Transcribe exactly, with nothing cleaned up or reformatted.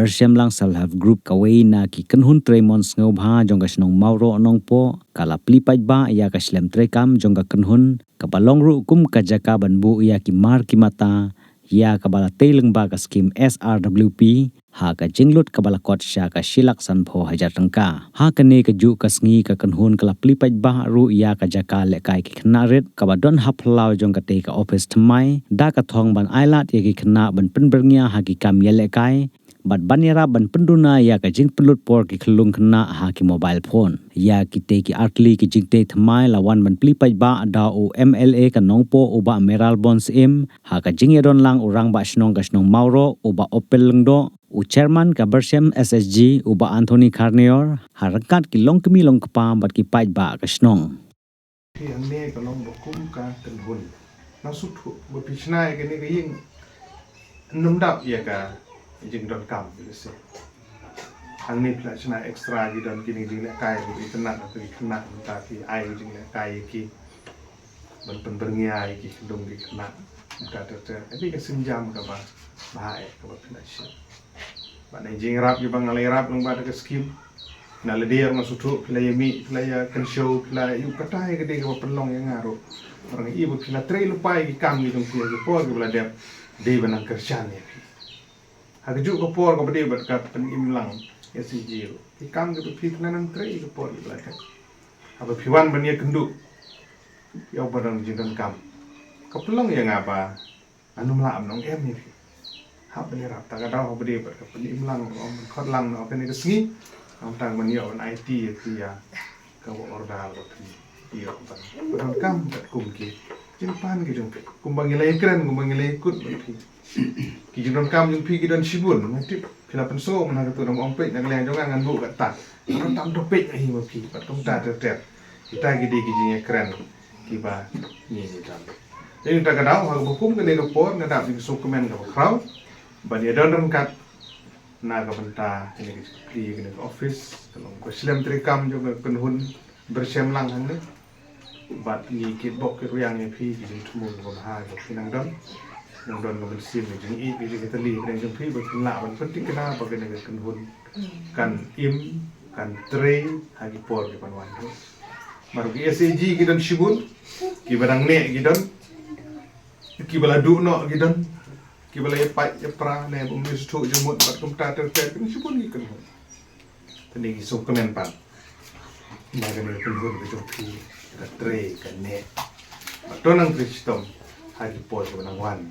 Pyrshemlang Self Help Group, kawei na ki kynhun trei mon sngewbha jong ka shnong Mawroh Nongpoh, ka la plie paidbah ïa ka shlem treikam jong ka kynhun, kaba long ruh kum ka jaka ban buh ïa ki mar ki mata ïa kaba la tei lyngba ka skim S R W P, ha ka jinglut kaba la kot sha ka shi lak sanphew hajar tyngka. Ha kane kajuh ka sngi ka kynhun ka la plie paidbah ruh ïa ka jaka lehkai ki khynnah rit kaba don ha phyllaw jong katei ka ophis thymmai, da ka thong ban ailad ïa ki khynnah ban pynbyrngia ha ki kam ïalehkai, bad ban ïarap ban pynduna ïa ka jingpynlut por ki khyllung khynnah ha ki mobile phone. Ïa kitei ki artylli ki jingtei thymmai la wan ban plie paidbah da u M L A ka Nongpoh u Bah Mayralborn Syiem, ha ka jingïadonlang u Rangbah Shnong ka shnong Mawroh u Bah Opel Lyngdoh, u Chairman ka Berchem S H G u Bah Anthony Kharnior, ha ryngkat ki longkmie longkpa bad ki paidbah ka shnong. Phi hangne ka long ba kum ka kynhun, na suthu ba phi shna ïa kane ka ïing, nym dap ïa ka jingdonkam, phi lehse. Hangne phi la shna extra ki don kine ki jinglehkai ba phi tynnat, ba phi khynnah, mynta phi ai ki jinglehkai ïa ki ban pynbyrngia ïa ki khyndung ki khynnah. Mynta ter ter, ka dei ka sienjam kaba bha eh kaba phi la shim. Bad na jingïarap ïa ba nga la ïarap lyngba da ka skim, na lade ruh nga sngewthuh phi la ïa mih, phi la ïa kynshew, phi la ïa batai, ka dei kaba pynlong ïa nga ruh. Namar nga i ba phi la trei lypa ïa ki kam ki jong phi ha ki por kiba la dep, dei ban nang kyrshan ïa phi. Ha kajuh ka por kaba dei bad ka Pynimlang S H G ruh, ki kam kiba phi la nang trei ha ki por kiba la dep, haba phi wan ban ïakynduh ïa uba don jingdonkam, ka pynlong ïa nga ba ngan ym lah ban ong em ïa phi. Hap ban ïarap. Ta ka daw haba dei bad ka Pynimlang, ong ban khot lang noh kane ka sngi, nangta ban ïoh ban aiti ïa phi ïa ka work order ba phi ïoh ban, ban donkam katkum ki jingpan ki jong phi, kumba ngi la ïakren, kumba ngi la ïakut bad phi. Ki jingdonkam jong phi ki don shibun, nga tip phi la pynsngew mynta, katu dang ong peit na ka liang jong nga, ngan buh katta. Ngan tam to peit ahi ma phi, bad kumta ter ter. Kita ki dei ki jingïakren kiba ngi ngi don. Dei na kata ka daw, ha kaba kum kane ka por, nga dap ïa ka sngewkmen kaba khraw ban ïadon ryngkat na ka bynta kane ka jingplie kane ka office, ka long ka shlem treikam jong ka kynhun Berchem lang hangne. Bad ngi kitbok kitrwiang ïa phi, ki jingthmu kiba bha kiba phi nang don. Nang don ka mynsiem ka jingïeit, ka jingïatylli hapdeng jong phi ba phin lah ban pynthikna ba kane ka kynhun kan im, kan trei ha ki por ki ban wan ruh. Namar ki S H G ki don shibun, kiba dang neh ki don, kiba la duh noh ki don, kiba la ïapait ïapra ne bym ïoh sngewthuh jingmut bad kumta ter ter, ki don shibun ki kynhun. Te ngi sngewkmen pat ba kane ka kynhun ka jong phi ka trei, ka neh, bad to nang trei shitom ha ki por kiba nang wan.